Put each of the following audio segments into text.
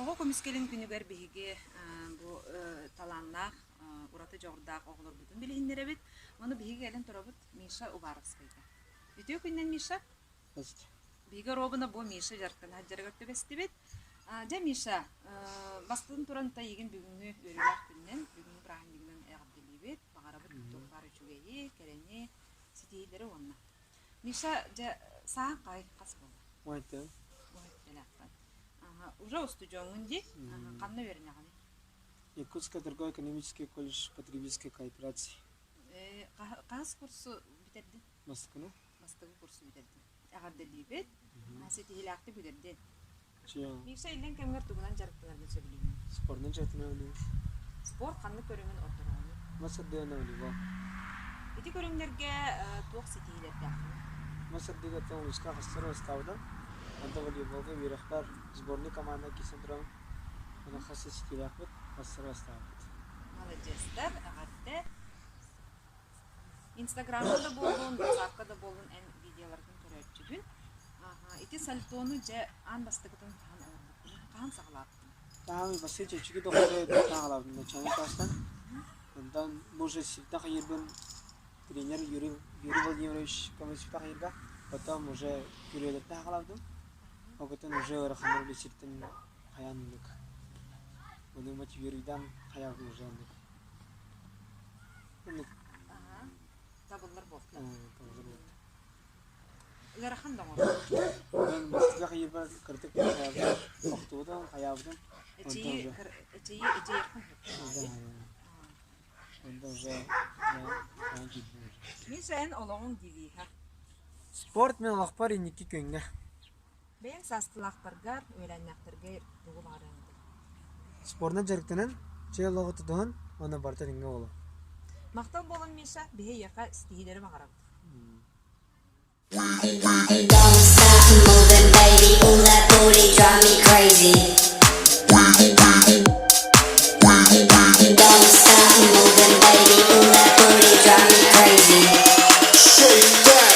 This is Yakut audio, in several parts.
Оҕо көмүскэлин күнүгэр биһиги бу талааннаах, ураты дьоҕурдаах оҕолорбутун билиһиннэрэбит. Ону биһиги кэлэн турабыт Миша Уваровскайга. Үтүө күнүнэн, Миша! Биһиги оруобуна бу Миша дьарыктана сылдьарыгар түбэстибит. Дьэ, Миша, бастатан туран эйигин бүгүҥҥү үөрүүлээх күнүнэн, бүгүҥҥү бырааһынньыгынан эҕэрдэлиибит. Баҕарабыт туох баар үчүгэйи, кэрэни, ситиһиилэри уонна. Миша, дьэ, сааһыҥ хас буолла? Уонтан. Уонталааххын. Уже устудьуоҥҥун дии? Ханна үөрэнэҕиний? Якутский торгово-экономический колледж потребительской кооперации. Хаһыс курсу бүтэрдин? Бастакыны. Бастакы курсу бүтэрдин. Эҕэрдэлиибит. Ситиһиилээхтик бүтэрдин. Миша, иллэҥ кэмҥэр тугунан дьарыктанаргын сөбүлүүгүн? Спордунан дьарыктанабын. Спорт ханнык көрүҥүн ордороҕунуй? Мас ардыгана волейбол. Ити көрүҥнэргэ туох ситиһиилэрдээххиний? Мас ардыгаттан улууска хастар бастаабытым. Онтон волейболга үөрэхпэр сборнай команда киирсэн турабын. Онон хас да ситиилээхпит, хастар бастаабыппыт. Маладьыастар, эҕэрдэ! Инстаграмҥа да буоллун, ватсапка да буоллун эн видеоларгын көрөөччүбүн. Ити сальтону дьэ аан бастакытын хаһан оҥорбуккунуй? Хаһан саҕалаабытыҥ? Таһаҕай бастакы чэпчэки доходу таһаҕалаабытым начальник класстан. Онтон бу уже сиртэн хайыырбын тренер Юрий, Юрий Владимирович көмөлөспүтэ хайыырга. Потом уже күрүөлэртэн саҕалаабытым. Ол кытын уже ыараханнар били сиртэн хайаан оннук. Ону мотивируйдаан хайаабытым уже оннук. Оннук. Табыллар буолта. Табыллар буолта. Ыарахан да оҥорбут. Онон бастакы хайыырбар кыратык хайаабытым, охтубутум, хайаабытым. Эчэйии, эчэйии, эчэйиэххин сөп. Онтон уже хайаан киирдим уже. Миша, эн олоҕуҥ девиһа. Спорт мин олохпор инники күҥҥэ. Бэйэҥ саастыылаахтаргар, үөлээннээхтэргэр тугу баҕарыаҥ этэй? Спордунан дьарыктанан, чэй олоҕу тутуһан уонна барыта этэҥҥэ буолуо. Махтал буолан, Миша, биһи эйиэхэ ситиһиилэри баҕарабыт. Don't stop moving, baby. Ooh, that booty drive me crazy. Don't stop moving, baby. Ooh, that booty drive me crazy. Shake that.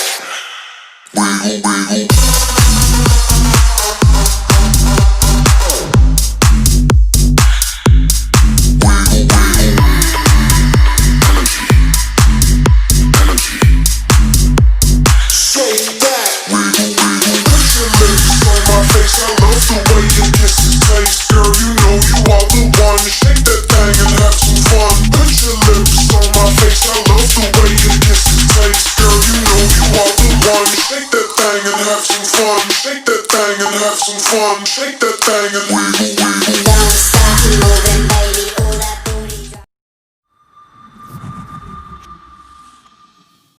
Shake that. Put your lips on my face. I love the way your kisses taste. Girl, you know you are the one. Shake that thing and have some fun. Put your lips on my face. I love the way your kisses taste. Girl, you know you are the one. Shake that thing and have some fun. Shake that thing and have some fun. Shake that thing and wiggle, wiggle.